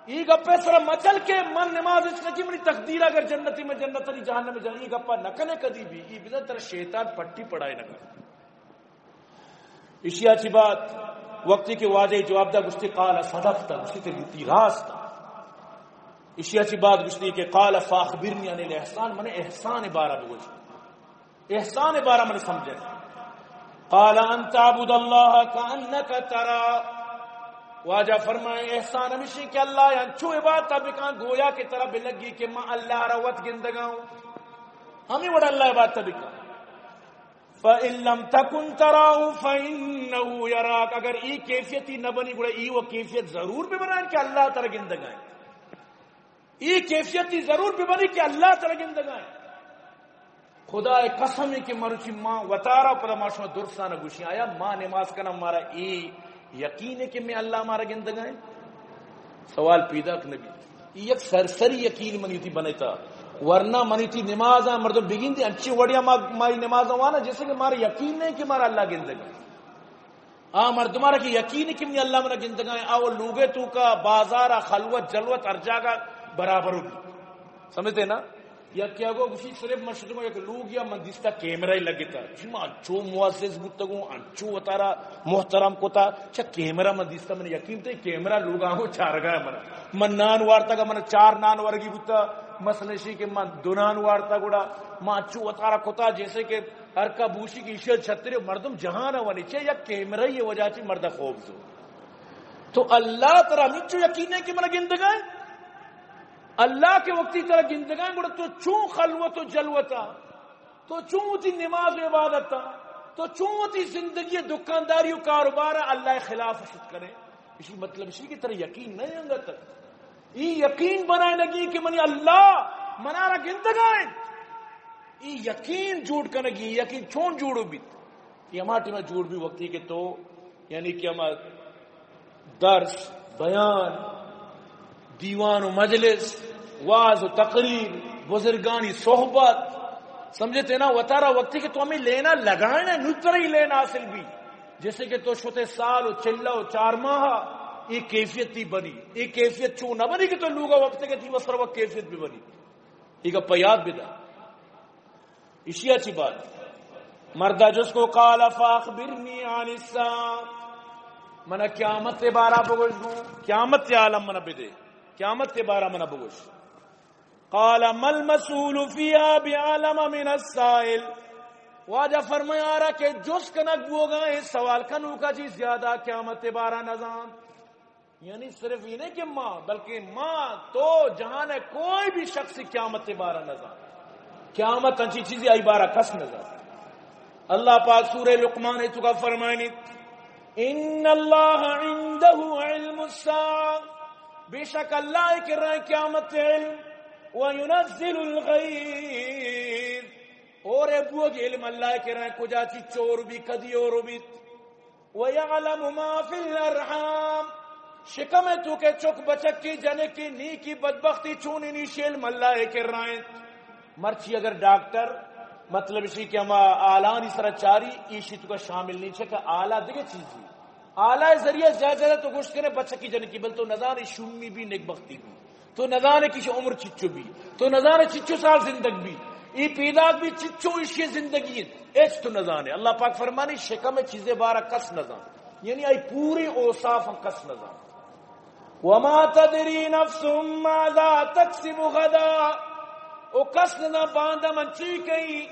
ای گپے سرا مچل کہ من نماز اچ نہ کی، منی تقدیر اگر جنتی میں جنت، نی جہنم میں جہنم، ای گپا نہ کنے کدی بھی، ای بزن ترا شیطان پٹی پڑھائے نہ کن۔ اشیا چی بات وقتی کہ واجہ جواب دا، گشتی قال صدقت، گشتی تے گتی راست۔ اشیا چی بات گشتی کہ قال فاخبرنی عن الاحسان، من احسان بارہ بگوش۔ احسان بارہ من سمجھے۔ قال ان تعبد اللہ کانک ترا۔ واجہ فرمائے، احسان ہمیشی کہ اللہ انچو عبادت بکن گویا کہ ترا بلگی کہ من اللہ را وت گندگا ہوں۔ ہمیں وڑا اللہ عبادت بکن۔ فان لم تکن تراه فانه یراک۔ اگر ای کیفیتی نہ بنی، گڑا ای وہ کیفیت ضرور بہ بنائیں کہ اللہ ترا گندگا ہے۔ ای کیفیتی ضرور بہ بنی کہ اللہ ترا گندگا ہے۔ خدا قسم ہے کہ مرچی ما وتارا پدا ما شما درسانا گوشی آیا ما نماز کنا مارا ای یقین ہے کہ میں اللہ مارا گندگا ہے؟ سوال پیدا نبی۔ ای یک سرسری یقین منی تئی بنیتا، ورنہ منی تئی نمازاں مردم بگندی انچی وڑیا ما، مائی نمازاں وانا جیسے کہ مارا یقین نہیں کہ مارا اللہ گندگا۔ آ مردمارا کہ یقین کہ منی اللہ منا گندگا ہے، آ وہ لوگے توکا، بازارا، خلوت جلوت ہر جاگہ برابر ہوگی۔ سمجھتے نا؟ یا کیا گو گوشی صرف مشرق یک لوگ یا من دیستا کیمرہ ہی لگتا۔ جی ما انچو معزز بوتگوں، انچو وتارا محترم کتا، چا کیمرہ من دیستا، من یقین تے کیمرہ لوگا ہوں چارگا ہے من۔ من نان وارتا گا، من چار نان ورگی بوتا، مثلا شی کہ من دو نان وارتا گڑا، ما انچو وتارا کتا جیسے کہ ہر کا بوشی کہ ایشی چھترے مردم جہان ونی، چا یک کیمرہ ہی وجہ چی مردہ خوب زو۔ تو اللہ ترا ہمینچو یقین ہے کہ منا گندگا ہے؟ اللہ کے وقتی ترا گندگا ہے، گڑا تو چون خلوت و جلوتا، تو چون وتی نماز و عبادتا، تو چون وتی زندگی دکانداری و کاروبار اللہ خلاف شت کرے؟ اسی مطلب اسی کہ ترا یقین نہیں انگا تک۔ ای یقین بنائے لگی کہ منی اللہ منارا گندگا ہے۔ ای یقین جوڑ کنگی، یقین چون جوڑو بیت؟ یہ ہما ٹیمہ جوڑ بی وقتی کہ تو، یعنی کہ ہما درس، بیان، دیوان و مجلس، وعظ و تقریر، بزرگانی صحبت، سمجھتے نا، وتارا وقتی کہ تو ہمیں لینا لگائیں نا، نو ترا ای لین حاصل بی۔ جیسے کہ تو شتے سال و چلہ و چار ماہ، ای کیفیت تئی بنی، ای کیفیت چون نہ بنی کہ تو لوگا وقت کہ تئی وسر وقت کیفیت بھی بنی۔ ای گپا یاد بدار۔ اشیا چی بات؟ مردا جست کو، قال فاخبرنی عن الساعة، منا قیامت بارہ بگوش گوں، قیامت عالم منا بدے، قیامت بارہ منا بگوش۔ قال ما المسؤول فيها بأعلم من السائل۔ واجہ فرمایا را کہ جست کنگ بوگا ہے، سوال کنوکا چی زیادہ قیامت بارہ نزان۔ یعنی صرف یہ نہیں کہ ما، بلکہ ما، تو، جہان ہے کوئی بھی شخص قیامت بارہ نزان۔ قیامت انچی چیزی آئی بارہ کس نزان۔ اللہ پاک سورہ لقمان توکا فرمائنی، ان اللہ عندہ علم الساعة، بے شک اللہ کے رہے قیامت علم، وینزل الغیث، اور اے بوگ علم اللہ کے رہے کجا چی چور بھی کدی اور بھی۔ وَيَعْلَمُ مَا فِي الْأَرْحَامِ، شکم توکا چک بچکی جنکی نیکی بدبختی چونی، نی شیل ملائے کرائیں۔ مرچی اگر ڈاکٹر، مطلب اسی کہ ہما آلانی سرا چاری، ایشی توکا شامل نہیں چکا، آلہ دگہ چیزی۔ آلہ ذریعہ زیادہ زیادہ تو گوشت کنے بچکی جنکی، بل تو نزانے شومی بھی نگبختی بھی۔ تو نزانے کہ عمر چچو بی، تو نزانے چچو سال زندگ بی، ای پیداک بی چچو اشی زندگی انت، اچ تو نزانے۔ اللہ پاک فرمانی، شکم چیزے بارہ کس نزان، یعنی آئی پوری اوصاف ہم کس نزان۔ وما تدری نفس ماذا تکسب غدا، او کس نزان باندا من چی کئی،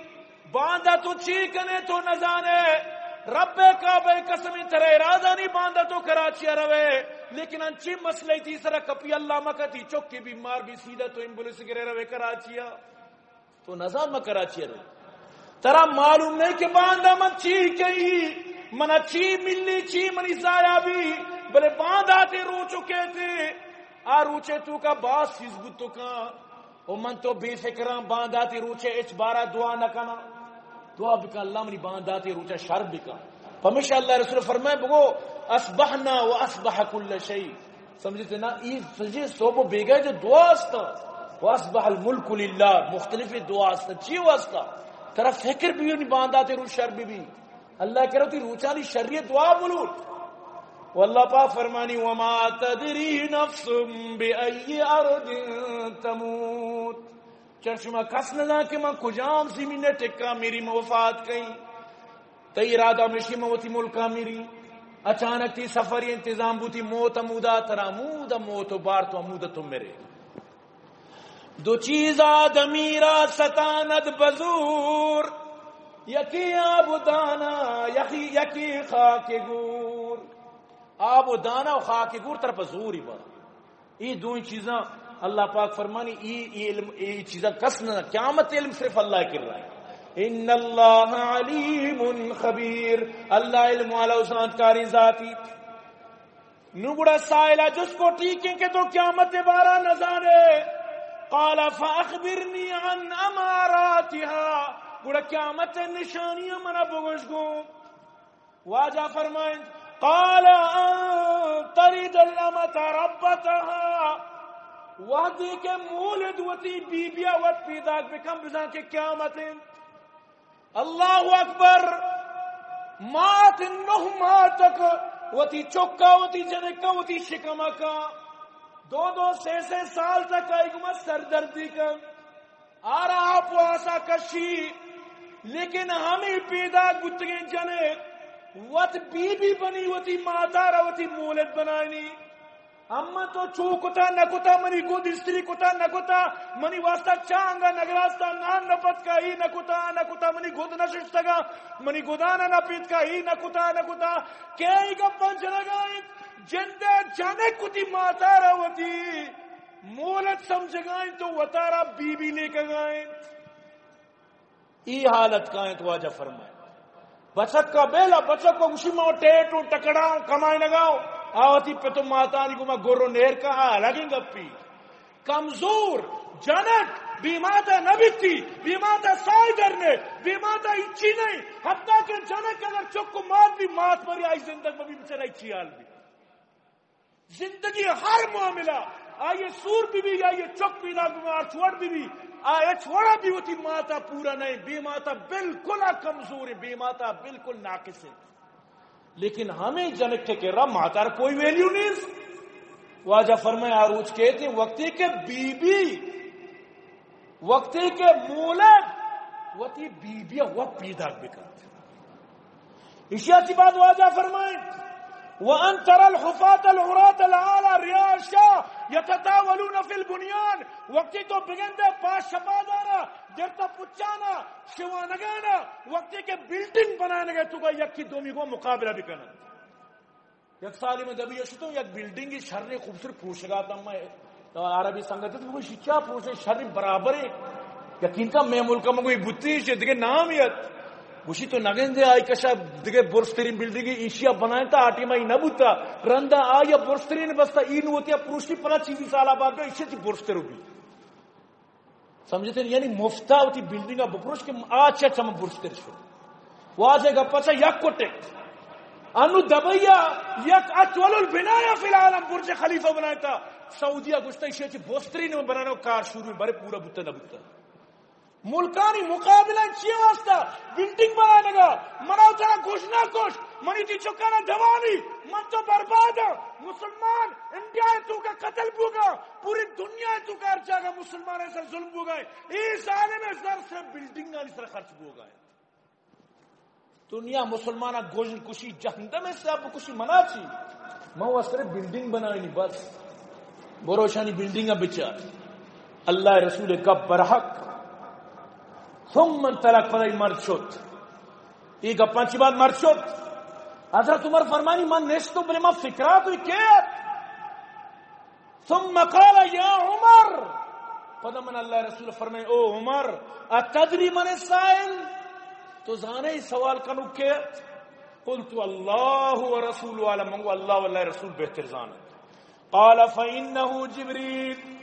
باندا تو چی کنے تو نزانے۔ رب کعبہ قسمی ترا ارادہ نی باندا تو کراچی روے، لیکن انچی مسئلہ تی سرا کپی اللہ مکتی چکی بیمار بی سیدھا تو ایمبولینس گرے روے کراچیا۔ تو نزان ما کراچی روے۔ ترا معلوم نہیں کہ باندا من چی کئی، منا چی ملی، چی منی ضائع بی، بلے باندا تے روچو کہتے، آ روچے توکا باز چیز بوتو کان۔ او من تو بے فکراں، بانداتی روچے اچ بارا دعا نہ کناں۔ دعا بکن، اللہ منی بانداتی روچا شر بکن۔ پمیشا اللہ رسول فرمائے، بگو، اصبحنا و اصبح کل شیء۔ سمجھتے نا؟ ای سجے صبح و بیگاہ جو دعا استا، و اصبح الملک للہ، مختلف دعا استا۔ چی واسطہ؟ ترا فکر بھی نہیں بانداتی روچ شر بھی بھی۔ اللہ کرو تی روچانی شری دعا بلوٹ۔ و اللہ پاک فرمانی، وما تدری نفس بأی ارض تموت۔ چرشما کس نہ زان کہ من کجام زمین ٹکا میری، من وفات کئیں۔ تئی ارادہ مشی من وتی ملکا میری۔ اچانک تی سفری انتظام بوتی، موت امودا ترا، امودا موت و بار تو، امودا تو مرے۔ دو چیز آدمی را ستاند بزور، یکی آب و دانہ، یکی، یکی خاک گور۔ آب و دانہ و خاک گور ترا پہ زوری با۔ ای دوئیں چیزاں اللہ پاک فرمانی، ای، ای علم، ای چیزاں کس نہ، قیامت علم صرف اللہ کرا ایں۔ ان اللہ علیم خبیر، اللہ علم والا و زانتکاریں ذاتی۔ نو گڑا سائلہ جست کو، ٹھیک ہے کہ تو قیامت بارا نہ زانے؟ قال فاخبرنی عن اماراتها، گڑا قیامت نشانیاں منا بگوش گوں۔ واجہ فرمائیں، قال ان تلد الامۃ ربتها، وہدے کہ مولد وتی بی بیا وت پیداک بکن، بزاں کہ قیامت انت۔ اللہ اکبر۔ مات نہ ماتک وتی چکا، وتی جنکا، وتی شکمکا دو دو سے سے سال تک آئی گما سردردی کن، آرا آپ و آسا کشی، لیکن ہمیں پیداک بوتگیں جنک وت بی بی بنی، وتی ماتارا وتی مولد بنائنی۔ اما تو چو کتا نہ کتا، منی گد استری کتا نہ کتا، منی واسطہ چاہ انگا نگراستا، نان نہ پتکا ای نہ کتا، نہ کتا منی گد نہ ششتگا، منی گدانا نہ پیتکا ای نہ کتا، نہ کتا۔ کئی گپاں جنگا انت؟ جندے جنک وتی ماتارا وتی مولد سمجھگا انت تو وتارا بی بی لیکگا انت۔ ای حالت کائنت۔ واجہ فرمائے، بچک کا بیلا، بچک کو گوشی ما ٹیٹ و ٹکڑا کمائنگا، آ وتی پت و ماتانی گما گر و نیر کا، آ الگیں گپی۔ کمزور جنک بی ماتا نہ بیتی، بی ماتا سائے در نے، بی ماتا ہچی نہیں، حتی کہ جنک اگر چک و مات بھی، مات پر آئی زندگ بھی بچارا ہچی حال بھی۔ زندگی ہر معاملہ، آئی سور بی بی، آئی چک پیدا بی، ہرچ وڑ بی بی، آ ہچ وڑا بھی وتی ماتا پورا نہیں، بے ماتا بالکل آ کمزور ہے، بے ماتا بالکل ناقص ہے۔ لیکن ہمیں جنک کے کرا ماتار کوئی ویلیو نہیں۔ واجہ فرمائے، آ روچ کہتے وقتی کہ بی بی وقتی کہ مولد وتی بی بی وت پیداک بکنت۔ ایشی ءَ چہ بعد واجہ فرمائیں، وأن ترى الحفاة العراة العالى رعاء الشاة يتطاولون في البنيان، وقتی تو بگندے پاش شپادانا، درتا پچانا، شوانگانا، وقتی کہ بلڈنگ بنانگے تو کا یکی دومی کو مقابلہ بکنن۔ یک سالے من دبی ءَ شتوں، یک بلڈنگے شریں خوبصورت پروشگ ءَ اتاں، من عربی سنگت ات، گوشی چا پروشے؟ شریں برابریں۔ یقین کن مئے ملک ءَ من گوشی بوتیں، ایشی دگہ نام ات۔ گوشی تو نگندے آئی کشا دگہ برزتریں بلڈنگے ایشی ءَ بنائینتا، آ ٹیم ءَ ای نہ بوتا۔ رندا آئی ءَ برزتریں بستا، ای نو وتی ءَ پروشی، پدا چیزی سالا بعد ایشی ءَ چہ برزتر بی۔ سمجھتے ہیں؟ یعنی مفتا وتی بلڈنگ ءَ بپروش کہ آ چہ چم برزتر شو۔ واجہ گپ ءَ چہ یک کٹے۔ انو دبئی ءَ یک اطول البنایا فی العالم برج خلیفہ بنائتا۔ سعودیہ گوشتا ایشی ءَ چہ برزتریں بنانا کار شروع بارے پورا بوتا نہ بوتا۔ ملکانی مقابلہ چی واسطہ بلڈنگ بنائینگا؟ منا ترا گوش نہ کش، منی تی چکانا دوانی، من تو برباد ہاں۔ مسلمان انڈیا ءِ توکا قتل بوگا، پوری دنیا ءِ توکا ہر جاگہ مسلمان ءِ سر ظلم بوگا۔ اے ظالم ءِ سر صرف بلڈنگانی سر خرچ بوگا۔ دنیا مسلمان ءَ گوش کشی، جہندم ءَ سب کشی، منا چی؟ من واسطہ بلڈنگ بنائینی بس۔ بروشانی بلڈنگ ءَ بچار۔ اللہ ءِ رسول ءِ گپ برحق۔ ثم انطلق، پدا ای مرد شت۔ ای گپاں چی بعد مرد شت۔ حضرت عمر فرمانی، من نشتوں بلے من فکرا تو کے ات؟ ثم قال یا عمر، پدا من اللہ ءِ رسول فرمائے، او عمر، اتدری من السائل؟ تو زانے سوال کنوک کے ات؟ قلت اللہ ورسوله اعلم، من گو اللہ و اللہ ءِ رسول بہتر زانت۔ قال فإنه جبريل،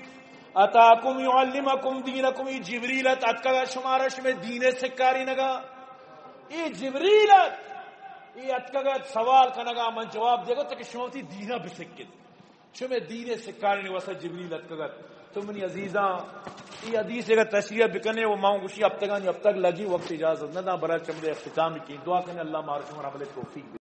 اتاکم یعلمکم دینکم، اے جبریل ات، اتکگ ات شمارا شمئے دین ءِ سکارینگا۔ اے جبریل ات، اے اتکگ ات سوال کنگا، من جواب دیگا تاکہ شما وتی دین ءَ بسکت۔ شمئے دین ءِ سکارینگ ءِ واسطہ جبریل اتکگ ات۔ تو منی عزیزاں، اے حدیث اگر تشریح بکنے و ما گوشی ہفتگانی ہفتگ لگی، وقت اجازت نہ داں، برا چمدے اختتام کی۔ دعا کنے اللہ مارا شمارا عمل توفیق دے۔